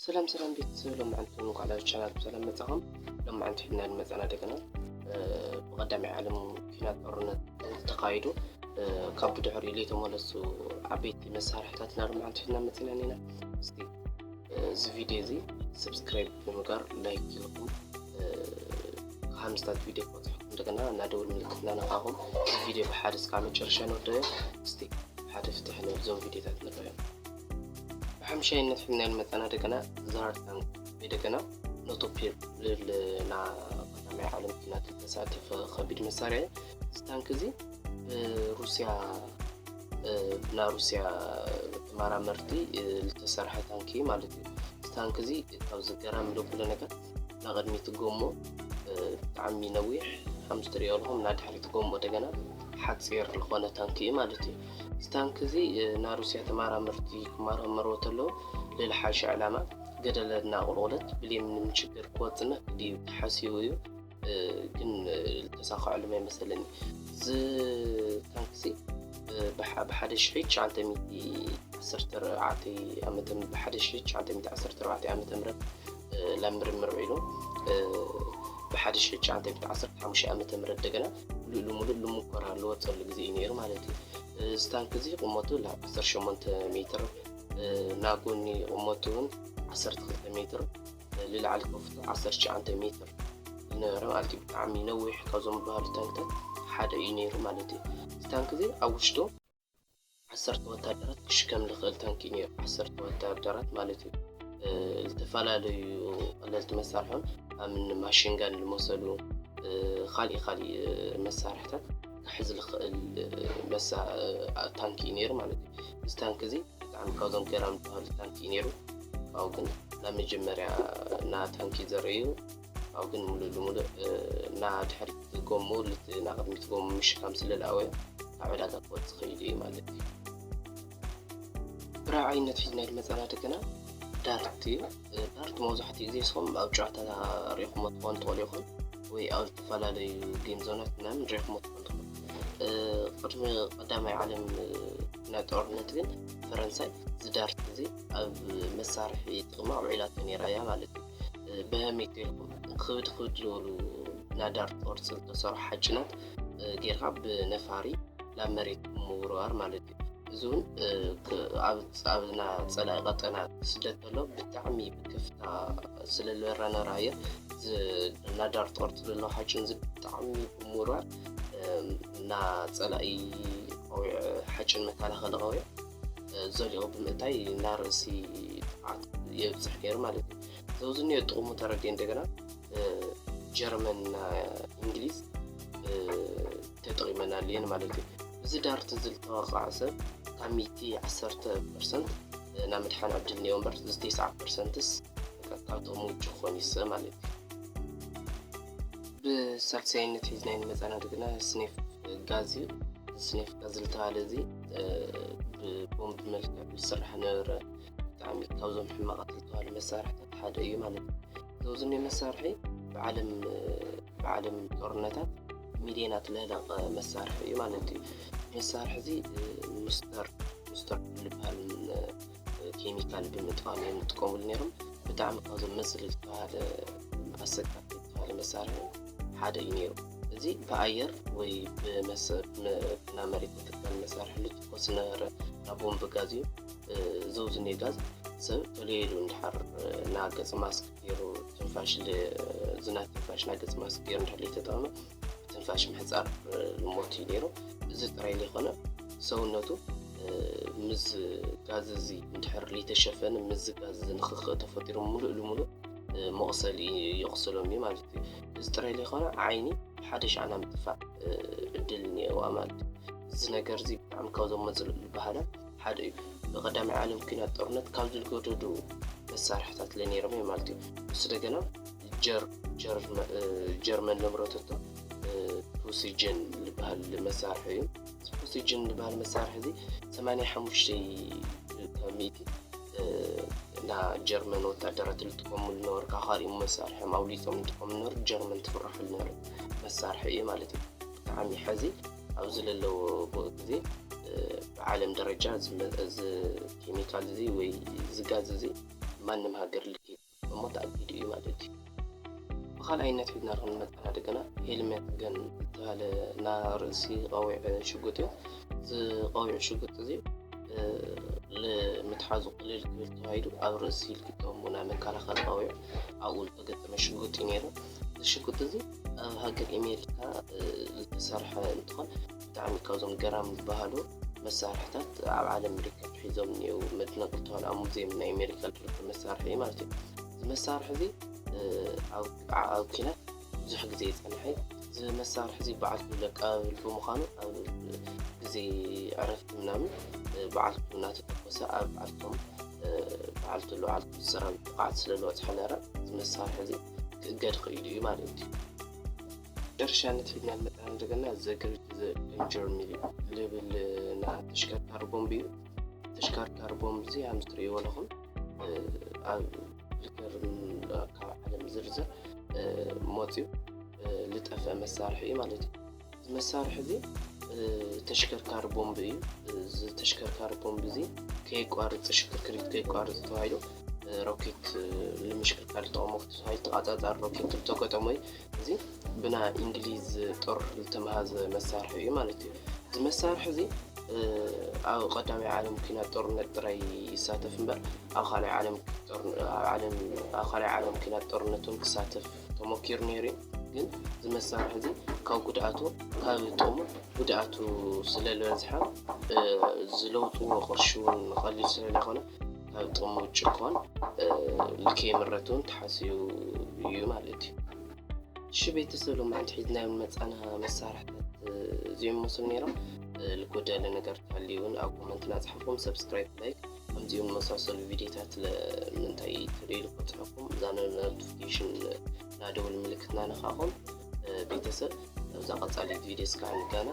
ሰላም ሰላም ቤተሰብ፣ ሎማዓንቲ እንኳዕ ናብ ቻናል ብሰላም መጻኹም። ሎማዓንቲ ሒዝና ዝመጻና ደገና ብቐዳማይ ዓለም ኲናት ጦርነት ተኻይዱ ካብ ብድሕሪኡ ዘይተመለሱ ዓበይቲ መሳርሕታት ኢና ሎማዓንቲ ሒዝና መጺና ኢና። እስቲ እዚ ቪድዮ እዚ ሰብስክራይብ ብምግባር፣ ላይክ ጌርኩም ሓምስታት ቪድዮ ክበጽሐኩም፣ እንደገና እና ደውል ምልክት እናነካኹም ቪድዮ ብሓደ እስካብ መጨረሻ ንወደዮ። እስቲ ሓደ ፍትሕ ንብዞም ቪድዮታት ንረዮም። ብሓምሻይነት ሒዝና ዝመጻና ደገና ዛር ታንክ ወይ ደገና ኖቶፒር ልብል ና ቀዳማይ ዓለም ኲናት ዝተሳተፈ ከቢድ መሳርያ እዩ። እዚ ታንክ እዚ ብሩስያ ብና ሩስያ ተመራመርቲ ዝተሰርሐ ታንክ እዩ ማለት እዩ። እዚ ታንክ እዚ ካብ ዝገራሚ ዘብሎ ነገር ንቕድሚት ጎሞ ብጣዕሚ ነዊሕ፣ ከም ዝትሪኦ ኣለኹም፣ ናይ ድሕሪት ጎሞ ደገና ሓፂር ዝኾነ ታንክ እዩ ማለት እዩ። እዚ ታንክ እዚ ና ሩስያ ተመራመርቲ ክመራመርዎ ተለዉ ልዕሊ ሓይሻ ዕላማ ገደለና ቁልቁለት ብሌም ንምሽግር ክወፅና ድዩ ተሓሲቡ እዩ። ግን ዝተሳኸዐሉ ኣይመስለኒ። እዚ ታንክ እዚ ብሓ- ብሓደ ሽሕ ትሽዓተ ሚእቲ ዓሰርተ ኣርባዕተ ዓመተ ምህረት፣ ብሓደ ሽሕ ትሽዓተ ሚእቲ ዓሰርተ ኣርባዕተ ዓመተ ምህረት ላብ ምርምር ውዒሉ ብሓደ ሽሕ ትሽዓተ ሚእቲ ዓሰርተ ሓሙሽተ ዓመተ ምህረት ደገና ሙሉእ ልሙሉእ ልሙኮር ኣለዎ ፀሉ ግዜ እዩ ነይሩ ማለት እዩ። እዚ ታንክ እዚ ቁመቱ ላብ ዓሰርተ ሸሞንተ ሜትር፣ ናጎኒ ቁመቱ እውን ዓሰርተ ክልተ ሜትር፣ ልዕሊ ከፍቱ ዓሰርተ ትሽዓተ ሜትር ዝነበረ ማለት እዩ። ብጣዕሚ ነዊሕ ካብዞም ዝበሃሉ ታንክታት ሓደ እዩ ነይሩ ማለት እዩ። እዚ ታንክ እዚ ኣብ ውሽጡ ዓሰርተ ወታደራት ክሽከም ዝኽእል ታንክ እዩ ነይሩ። ዓሰርተ ወታደራት ማለት እዩ። ዝተፈላለዩ ቀለልቲ መሳርሖን ከም ማሽንጋን ዝመሰሉ ካሊእ ካሊእ መሳርሕታት ክሕዝ ዝኽእል መሳ ታንክ እዩ ነይሩ ማለት እዩ። እዚ ታንክ እዚ ብጣዕሚ ካብዞም ገራሚ ዝበሃሉ ታንክ እዩ ነይሩ። ካብኡ ግን ናብ መጀመርያ እና ታንክ እዩ ዘርእዩ። ካብኡ ግን ሙሉእ ልሙሉእ እና ድሕሪት ጎሞ ልት እና ቅድሚት ጎሞ ምሽካም ስለልኣወ ኣብ ዕዳጋ ክወፅእ ክኢሉ እዩ ማለት እዩ። ብራዕይነት ሒዝና ዝመፃና ደገና ዳርት እዩ። ዳርት መብዛሕትኡ ግዜ ንስኹም ኣብ ጨዋታ ሪኢኹሞ ትኾኑ ትኽእሉ ኢኹም፣ ወይ ኣብ ዝተፈላለዩ ጌም ዞናት ምናምን ሪኢኹሞ ትኾኑ ትኽእሉ። ቅድሚ ቀዳማይ ዓለም ናይ ጦርነት ግን ፈረንሳይ እዚ ዳርት እዚ ኣብ መሳርሒ ጥቕማ ውዒላቶ ነይራ እያ ማለት እዩ። በሀሜት ኢልኩም ክብድ ክብድ ዝበሉ ናይ ዳርት ቅርፂ ዝተሰርሑ ሓጭናት ጌርካ ብነፋሪ ናብ መሬት ምውርዋር ማለት እዩ። እዚ እውን ኣብ ና ፀላኢ ቀጠና ክስደድ ከሎ ብጣዕሚ ብከፍታ ስለዝበረነር ኣየር ናዳር ጦር ዘለዎ ሓጭን እዚ ብጣዕሚ ብምውርዋር እና ፀላኢ ሓጭን መከላኸሊ ቀዊዕ ዘሊቑ ብምእታይ እና ርእሲ ጥዓት የብፅሕ ነይሩ ማለት እዩ። ዘውዝኒ ጥቕሙ ተረድየ እንደገና ጀርመን እና እንግሊዝ ተጠቒመናሉ እየን ማለት እዩ። እዚ ዳርት እዚ ዝተወቕዐ ሰብ ካብ ሚእቲ ዓሰርተ ፐርሰንት ናብ ምድሓን ዕድል እኒኦ እምበር እዚ ተስዓ ፐርሰንትስ ካብ ጥቕሚ ውጭ ክኾን ይስእ ማለት እዩ። ብሳልሳይነት ሒዝናይ ንመፃና ድግና ስኔፍ ጋዝ እዩ። ስኔፍ ጋዝ ዝተባሃለ እዚ ብቦምብ መልክዕ ዝስራሕ ነበረ። ብጣዕሚ ካብዞም ሕማቓት ዝተባሃሉ መሳርሕታት ሓደ እዩ ማለት እዩ። ዘውዝኒ መሳርሒ ብዓለም ብዓለም ጦርነታት ሚልዮናት ለህለቐ መሳርሒ እዩ ማለት እዩ። መሳርሒ እዚ ሙስተር ሙስተር ዝበሃል ኬሚካል ብምጥቃም እዮም ዝጥቀሙሉ ነይሮም። ብጣዕሚ ካብዞም መፅልል ዝተባሃለ ኣሰቃቂ ዝተባሃለ መሳርሒ ሓደ እዩ ነይሩ። እዚ ብኣየር ወይ ብመሰ- ብ- ብና መሬት ዝጥቀም መሳርሒ ልትኮስ ዝነበረ ናብ ቦምብ ጋዝ እዩ። ዘውዝኒ ጋዝ ሰብ ተለየሉ እንድሓር ና ገፅ ማስክ ገይሩ ትንፋሽ ል- ዝና ትንፋሽ ና ገፅ ማስክ ገይሩ እንድሕር ዘይተጠቐመ ትንፋሽ ምሕፃር ልሞት እዩ ነይሩ። እዚ ጥራይ ዘይኮነ ሰውነቱ ምስ ጋዝ እዚ እንድሕር ዘይተሸፈነ ምስ ጋዝ እዚ ንክክእ ተፈጢሩ ሙሉእ ልሙሉእ መቑሰሊ የቑስሎም እዩ ማለት እዩ። እዚ ጥራይ ዘይኮነ ዓይኒ ሓደ ሻዕና ምጥፋእ ዕድል እኒአዋ ማለት እዩ። እዚ ነገር እዚ ብጣዕሚ ካብዞም መፅልእ ዝበሃለ ሓደ እዩ። ብቀዳማይ ዓለም ኲናት ጦርነት ካብ ዝልገደዱ መሳርሕታት ለነይሮም እዮም ማለት እዩ። እሱ ደገና ጀር- ጀርመ- ጀርመን ለምረተቶ ፕሮሲጀን ዝበሃል መሳርሒ እዩ። ፕሮሲጀን ዝበሃል መሳርሒ እዚ ሰማንያ ሓሙሽተ ካብ ሚእቲ እና ጀርመን ወታደራት ዝጥቀሙሉ ነበሩ። ካብ ካልእ መሳርሒ ኣውሊፆም ዝጥቀሙ ነበሩ። ጀርመን ትፍራሕሉ ነበሩ መሳርሒ እዩ ማለት እዩ። ብጣዕሚ ሐዚ ኣብዚ ለለዎ ግዜ ብዓለም ደረጃ እዚ ኬሚካል እዚ ወይ እዚ ጋዝ እዚ ማንም ሃገር ልክየት እሞ ተኣጊዱ እዩ ማለት እዩ። ብኻልኣይነት ሒዝና ክንመጣና ደገና ሄልመት ገን ዝተባህለ ናይ ርእሲ ቀዊዕ ሽጉጥ እዩ። እዚ ቀዊዕ ሽጉጥ እዚ ንምትሓዙ ቅልል ክብል ተባሂሉ ኣብ ርእሲ ልግጠሙ ናይ መከላኸሊ ቀዊዕ ኣብኡ ዝተገጠመ ሽጉጥ እዩ ነይሩ። እዚ ሽጉጥ እዚ ኣብ ሃገር ኣሜሪካ ዝተሰርሐ እንትኾን ብጣዕሚ ካብዞም ገራሚ ዝበሃሉ መሳርሕታት ኣብ ዓለም ሪከርድ ሒዞም እኒው መድነቂ ዝተባህሉ ኣብ ሙዚየም ናይ ኣሜሪካ ዝርከብ መሳርሒ እዩ ማለት እዩ። እዚ መሳርሒ እዚ ኣብ ኩናት ብዙሕ ግዜ ይፀንሐ። እዚ መሳርሒ እዚ በዓልቱ ለቃብል ብምዃኑ ኣብ ግዜ ዕረፍቲ ምናምን በዓልቱ እናተተኮሰ ኣብ ዓልቶም በዓልቱ ለዓልቱ ሰራዊት ብቕዓት ስለ ዝበፅሐ ነረ እዚ መሳርሒ እዚ ክእገድ ክኢሉ እዩ ማለት እዩ። ደርሻነት ሒዝና ልመጣና እንደገና ዘግሪት ዘ ዳንጀር ሚል ልብል ናይ ተሽከርካሪ ቦምብ እዩ። ተሽከርካሪ ቦምብ እዚ ከም ዝትርእይዎ ኣለኹም ኣብ ልገርም ካብ ዓለም ዝርዝር መፅዩ ልጠፍአ መሳርሒ እዩ ማለት እዩ። እዚ መሳርሒ እዚ ተሽከርካሪ ቦምብ እዩ። እዚ ተሽከርካሪ ቦምብ እዚ ከየቋርፅ ሽክርክሪት ከየቋርፅ ተባሂሉ ሮኬት ንምሽክርካር ዝጠቕሞ ተባሂሉ ተቃፃፃሪ ሮኬት ዝተገጠሞ እዩ። እዚ ብናይ እንግሊዝ ጦር ዝተመሃዘ መሳርሒ እዩ ማለት እዩ። እዚ መሳርሒ እዚ ኣብ ቀዳማይ ዓለም ኩናት ጦርነት ጥራይ ይሳተፍ እምበር ኣብ ካልኣይ ዓለም ጦር- ኣብ ዓለም- ኣብ ካልኣይ ዓለም ኩናት ጦርነት እውን ክሳተፍ ተሞኪሩ ነይሩ እዩ። ግን እዚ መሳርሒ እዚ ካብ ጉድኣቱ ካብ ጥቕሙ ጉድኣቱ ስለ ዝበዝሐ ዝለውጥዎ ቅርሺ እውን ቀሊል ስለ ዘይኮነ ካብ ጥቕሙ ውጭ ክኾን ልከይምረት እውን ተሓሲቡ እዩ ማለት እዩ። እሺ ቤተሰብ ሎማዓንቲ ሒዝናዮም መፃና መሳርሕታት እዚኦም መስሉ ነይሮም። ልጎደለ ነገር ተሃልዩ እውን ኣብ ኮመንትና ፃሕፉም። ሰብስክራይብ፣ ላይክ ከምዚኦም መሳሰሉ ቪዲዮታት ንምንታይ ትርእዩ ልኮፅሐኩም እዛ ኖቲፊኬሽን ናደውል ምልክትና ነኻኹም። ቤተሰብ ኣብዛ ቀፃሊት ቪዲዮ እስካ ንጋና